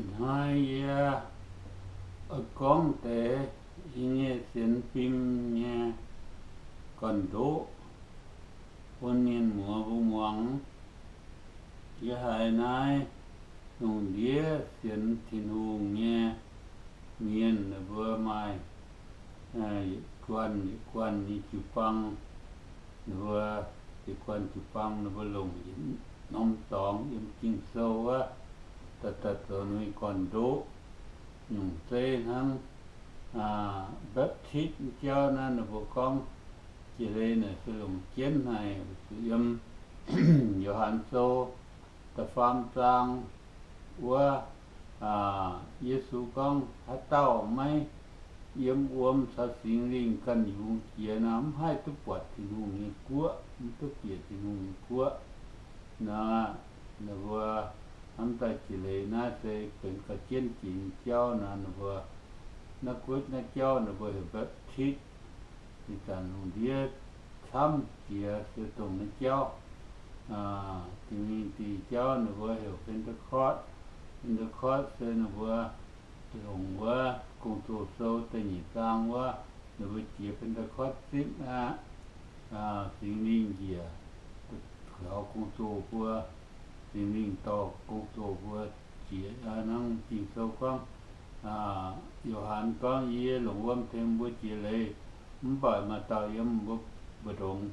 Ih hnoi yie oix gorngv deix yie nyei sienx fim nyei gorn-ndoqv bun mienh muoz mbuo muangx. Yie haiz naaiv lungh ndiev sienx Tin-Hungh nyei mienh ninh mbuo maaih yietc guanh yietc guanh nyei jiu-baang, ninh mbuo yietc guanh jiu-baang ninh mbuo longc yietc norm dorngx yiem Ging-Sou wuov, daaih daaih zoux ninh gorn-ndoqv. Nyungc zeiv hnangv Baptist jauv naaiv ninh mbuo gorngv jiex leiz naaic se longc jienv haic, zuqc yiem Yo^han Sou da'faam zaang wuov, Yesu gorngv, haaix dauh maiv yiem wuom caux Singx Lingh ganh yungz jiex nor, mv haih duqv buatc Tin-Hungh nyei guoqv, mv duqv bieqc Tin-Hungh nyei guoqv. Naaiv ninh mbuo hnamv daaih jiex leiz naaiv se benx gauh jienv jiex nyei jauv nor, ninh mbuo naaiv guoqv naaiv jauv ninh mbuo heuc Baptist. Ih zanc lungh ndiev camv jiex se dongh naaiv jauv. Dingc mingh diuh jauv ninh mbuo heuc Pentecost. Pentecost se ninh mbuo longc wuov Gong-Zoh Sou da'nyeic zaang wuov, ninh mbuo jiex Pentecost zipv aqv. Singx Lingh njiec kaux gong-zoh mbuo, Singx Lingh dorh gong-zoh mbuo jiex aqv. Hnangv Ging-Sou gorngv, Yo^han gorngv, yie longc wuom tengx mbuo jiex leiz, mv baac maaih dauh yiem mbuo mbu'ndongx,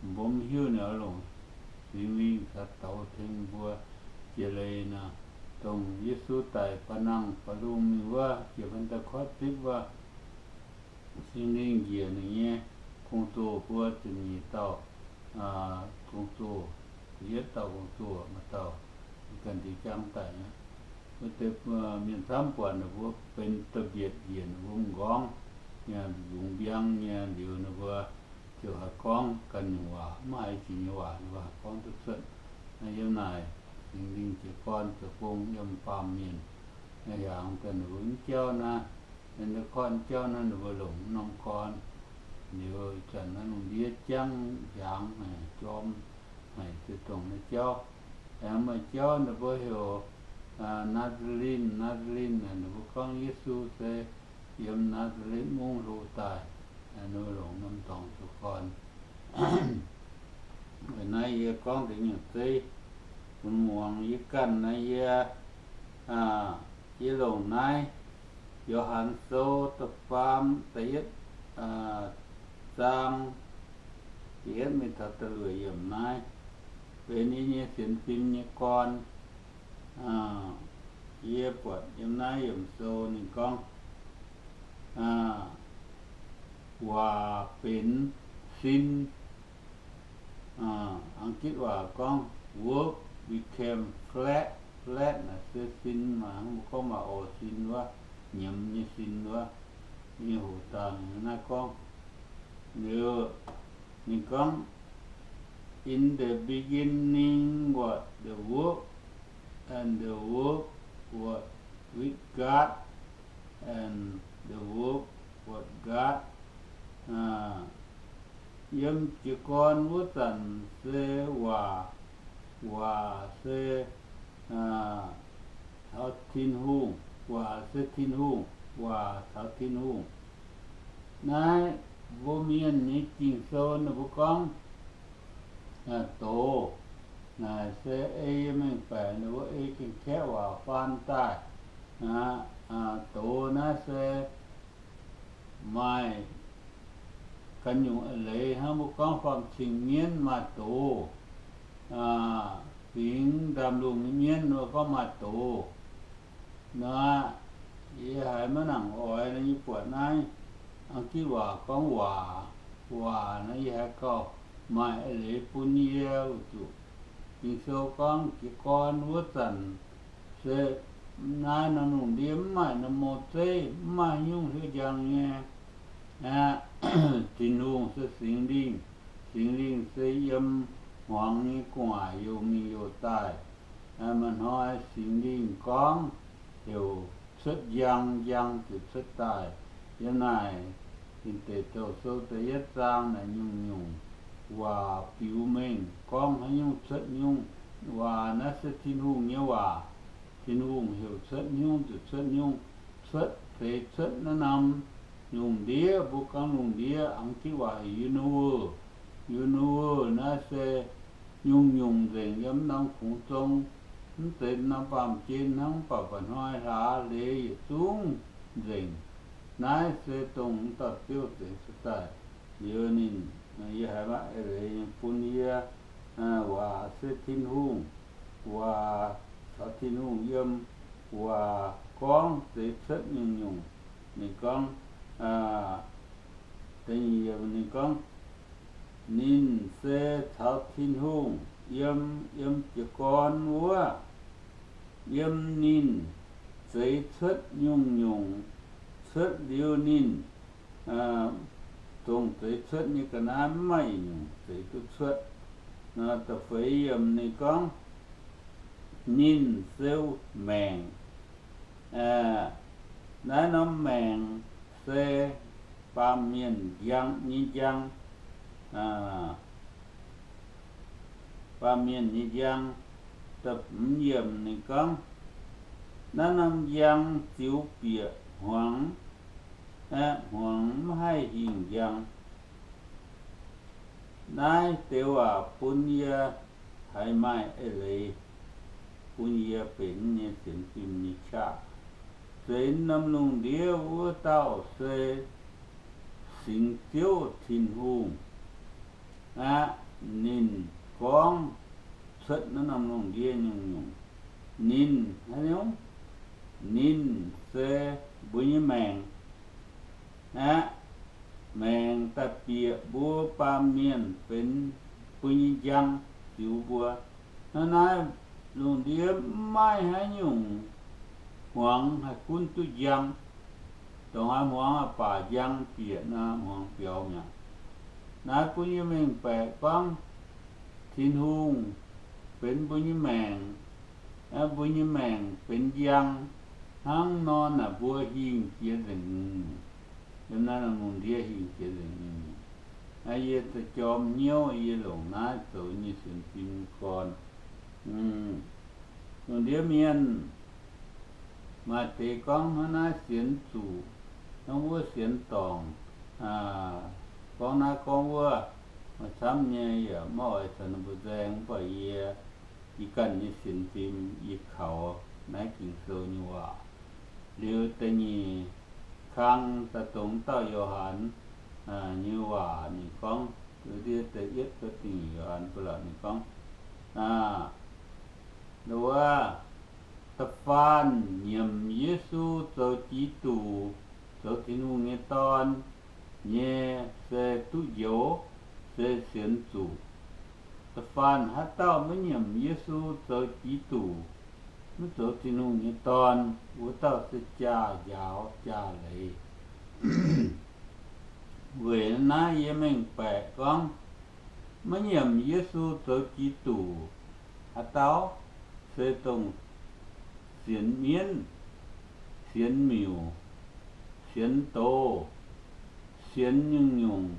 mbuo mv hiuv ninh oix longc Singx Lingh caux douz tengx mbuo jiex leiz nor. Dongh Yesu daic ba'nangh ba'lungh mingh wuov, jiex Pentecost zipv wuov, Singx Lingh njiec ninh nyei gong-zoh mbuo, ziepc nyeic dauh gong-zoh, yietv dauh gong-zoh, maaih dauh ganh diuh jangv daic aqv. Wuov deix mienh camv buatc ninh mbuo benx da'mbietc njiec ninh mbuo m'nqorngv, yungz mbiang nyei liuz ninh mbuo ziouc haih gorngv ganh nyungc waac, maiv haiz jiex nyei waac ninh mbuo haih gorngv duqv cuotv. Yiem naaic Singx Lingh jiez gorn zoux gong yiem baamh mienh, hiaangx daaih ninh mbuo mv jauv naaiv, Pentecost jauv naaiv ninh mbuo longc norm gorn. Liuz ih zanc naaiv lungh ndiev jangv hiaangx haic, jorm haic, se dongh naaiv jauv. Aengx maaih jauv ninh mbuo heuc Naa^saa^letv, Naa^saa^letv, ninh mbuo gorngv Yesu se yiem Naa^saa^letv Mungv hlo daaih, ninh mbuo longc norm dorngx zoux gorn. Weic naaiv yie gorngv deix nyungc zeiv bun muangx. Yie ganh naaiv yie, yie longc naaiv Yo^han Sou da'faam, da'yietv zaang, da'yietv mingh taux da'luoqc yiemc naaiv, benx yie nyei sienx fim nyei gorn. Yie buatc yiem naaiv yiemc sou ninh gorngv, waac benx sin. Aa^gitv waac gorngv, Word became flesh. Flesh naaic se sin, maaih hnangv mbuo gorngv maaih orv sin wuov, nyiemz nyei sin wuov. Nyei hoc dangh naaiv gorngv, liuz ninh gorngv, In the beginning was the Word, and the Word was with God, and the Word was God. Yiem jiez gorn wuov zanc se Waac, Waac se caux Tin-Hungh, Waac se Tin-Hungh, Waac caux Tin-Hungh. Naaiv mbuo mienh nyei Ging-Sou ninh mbuo gorngv doz, naaic se ei mengh baeqc ninh mbuo ei gengh kaeqv waac faan daaih. Doz naaiv se maaih ganh nyungc eix leiz hnangv mbuo gorngv faam-cing mienv maaih doz, fingx ndaamv-lungh mienv mbuo gorngv maaih doz. Nor, yie haiz maiv nangc oix nor, yie buatc naaiv Ang^gitv waac gorngv waac. Waac nor, yie haiz gauh maaih eix leiz bun yie weic zuqc Ging-Sou gorngv jiez gorn wuov zanc se naaiv norm lungh ndiev mv maaih norm mou zeiv, mv maaih haaix nyungc heuc njang nyei aqv. Tin-Hungh se Singx Lingh. Singx Lingh se yiem hmuangx nyei gu'nguaaic youh mingh youh daaih. Maaih hnoi Singx Lingh gorngv heuc cuotv njang, njang ziouc cuotv daaih. Yiem naaic Ging-Deic Douh Sou da'yietv zaang naaic nyungc-nyungc waac biux mengh gorngv haaix nyungc cuotv nyungc. Waac naaiv se Tin-Hungh nyei waac. Tin-Hungh heuc cuotv nyungc zuqc cuotv nyungc, cuotv deix cuotv naaiv norm lungh ndiev. Mbuo gorngv lungh ndiev, a'hneiv jienv waac heuc universe. Universe naaiv se nyungc-nyungc nzengc yiem norm kungx zong, mv zeiz norm baamh gen hnangv, mv baac mba'hnoi hlaax hleix yietc zungv nzengc. Naaiv se dongh dauh Ziouv zeix cuotv daaih. Liuz ninh, yie haiz maaih eix leiz bun yie, waac se Tin-Hungh, waac caux Tin-Hungh yiem, waac gorngv zeix cuotv nyungc-nyungc. Ninh gorngv, ninh gorngv, ninh se caux Tin-Hungh yiem, yiem jiez gorn wuov, yiem ninh zeix cuotv nyungc-nyungc, cuotv liuz ninh, dongh zeix cuotv nyei ga'naaiv mv maaih nyungc zeix duqv cuotv. Da'feix yiemc ninh gorngv, ninh se maengc. Naaiv norm maengc se baamh mienh njang nyei njang, baamh mienh nyei njang. Da'hmz yiemc ninh gorngv, naaiv norm njang ziux bieqc hmuangx, hmuangx mv haih hingh njang. Naaiv deix waac bun yie haiz maaih eix leiz, bun yie benx nyei sienx fim nyei qaqv. Zeix norm lungh ndiev wuov dauh se Singx Ziouv Tin-Hungh aqv. Ninh gorngv cuotv naaiv norm lungh ndiev nyungc-nyungc. Ninh haaix nyungc? Ninh se mbuo nyei maengc aqv. Maengc daaih bieqc mbuo baamh mienh benx mbuo nyei njang ziux mbuo. Hnangv naaiv lungh ndiev mv maaih haaix nyungc hmuangx haih gunv duqv njang. Dongh haaix hmuangx baac njang bieqc nor, hmuangx biaux mi'aqv. Naaiv bun yie mengh baeqc gorngv Tin-Hungh benx mbuo nyei maengc, mbuo nyei maengc benx njang, hnangv nor naaic mbuo hingh jiex nzengc nyungc-nyungc. Yiem naaiv norm lungh ndiev hingh jiex nzengc nyungc-nyungc. Yie daaih jorm hnyouv yie longc naaiv zoux nyei sienx fim nyei gorn. Lungh ndiev mienh maaih deix gorngv hnangv naaiv sienx zuqc, hnangv wuov sienx dorngc, gorngv naaiv gorngv wuov, maaih camv nyei yaac mv oix caux ninh mbuo nzaeng, mv baac yie, yie ganh nyei sienx fim yie kaux naaiv Ging-Sou nyei waac. Liuz da'nyeic kang daaih dongh dauh Yo^han nyei waac ninh gorngv, da'yietv da'nyeic Yo^han ba'laqc ninh gorngv, wuov, da'faanh nyiemc Yesu zoux Giduc, zoux Tin-Hungh nyei Dorn nyei se duqv njoux, se sienx zuqc. Da'faanh haaix dauh maiv nyiemc Yesu zoux Giduc, maiv zoux Tin-Hungh nyei Dorn, wuov dauh se jaa-njaaux jaa-leiz. Weic naaiv yie mengh baeqc gorngv, maiv nyiemc Yesu zoux Giduc haaix dauh se dongh sienx mienv, sienx miuc, sienx doz, sienx nyungc-nyungc,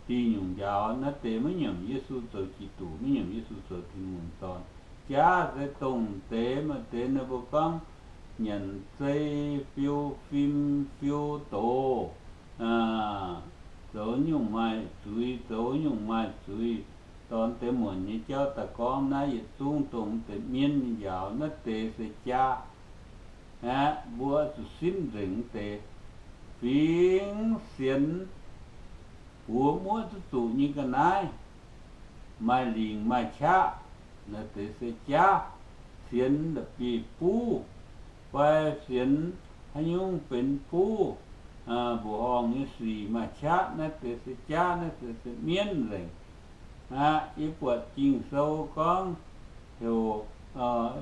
dih nyungc njaaux naaiv deix maiv nyiemc Yesu zoux Giduc, maiv nyiemc Yesu zoux Tin-Hungh Dorn. Jaav se dongh deix maaih deix ninh mbuo gorngv nyanc zei, fiou fim, fiou doz, zoux nyungc maaih zuiz, zoux nyungc maaih zuiz, dorh deix muonc nyei jauv daaih gorngv naaiv yietc zungv dongh deix mienv nyei njaaux, naaiv deix se jaav aqv. Mbuo zuqc simv nzengc deix. Fingx sienx buoz muoqv duqv zuqc nyei ga'naaiv, maaih lingc maaih qaqv, naaiv deix se jaav. Sienx la'bieiv-buv fai sienx haaix nyungc benx buv, mbuoqc horngh nyei sic maaih qaqv, naaiv deix se jaav, naaiv deix se mienv nzengc aqv. Yie buatc Ging-Sou gorngv heuc,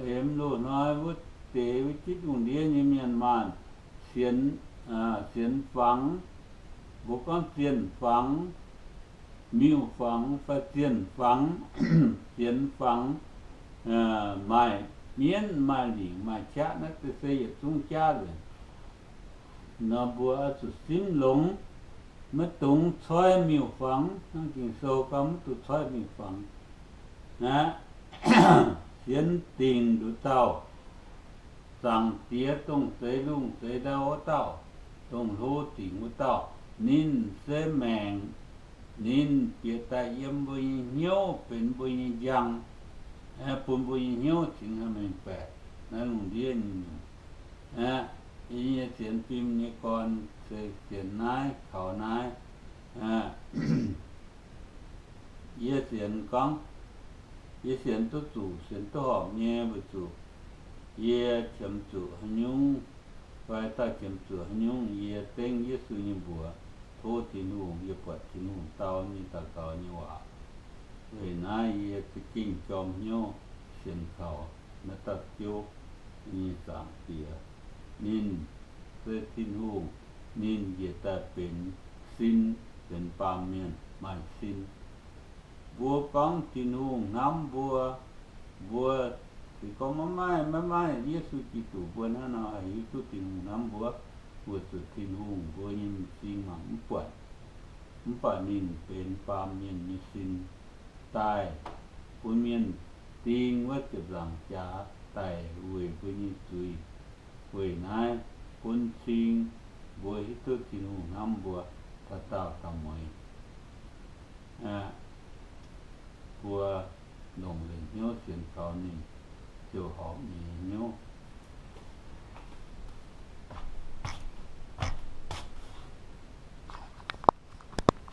hemx loz-hnoi wuov deix wuov jitv lungh ndiev nyei mienh maanh sienx, sienx fangx, mbuo gorngv zienh fangx, miuc fangx fai zienh fangx, sienx fangx, maaih mienv maaih lingc maaih qaqv, naaiv deix se yietc zungv jaav nzengc. Nor mbuo oix zuqc simv longx, maiv dungx coiv miuc-fangx. Hnangv Ging-Sou gorngv maiv dungx coiv miuc-fangx aqv. Sienx dingc nduqc dauh, Zaangc Diex dongh zeix lungh zeix ndau wuov dauh, dongh hlo dingc wuov dauh, ninh se maengc. Ninh bieqc daaih yiem mbuo nyei hnyouv, benx mbuo nyei njang, bun mbuo nyei hnyouv cingx haih mengh baeqc naaiv lungh ndiev nyungc-nyungc. Aqv, yie nyei sienx fim nyei gorn se sienx naaiv kaux naaiv. Yie sienx gorngv, yie sienx duqv zuqc, sienx duqv horpc nyei weic zuqc yie qiemx zuqc haaix nyungc, fai dauh qiemx zuqc haaix nyungc, yie dengv Yesu nyei mbuox, tov Tin-Hungh, yie buatc Tin-Hungh dau nyei daux gaux nyei waac. Weic naaiv yie za'gengh jorm hnyouv sienx kaux naaiv dauh Ziouv nyei Zaangc Diex. Ninh se Tin-Hungh, ninh njiec daaih benx sin, benx baamh mienh maaih sin. Mbuo gorngv Tin-Hungh hnamv mbuo, mbuo se gorngv maiv maaih, maiv maaih Yesu Giduc, mbuo hnangv nor haih hiuv duqv Tin-Hungh hnamv mbuo, weic zuqc Tin-Hungh mbuo nyei m'zing mangc mv buatc. Mv baac ninh benx baamh mienh nyei sin daaih bun mienh ding wuov ziepc nzaangc jaax daic weic mbuo nyei zuiz. Weic naaiv bun cing mbuo hiuv duqv Tin-Hungh hnamv mbuo dauh dauh dauh mueiz. Aqv, mbuo longc lengc hnyouv sienx kaux ninh ziouc horpc nyei hnyouv.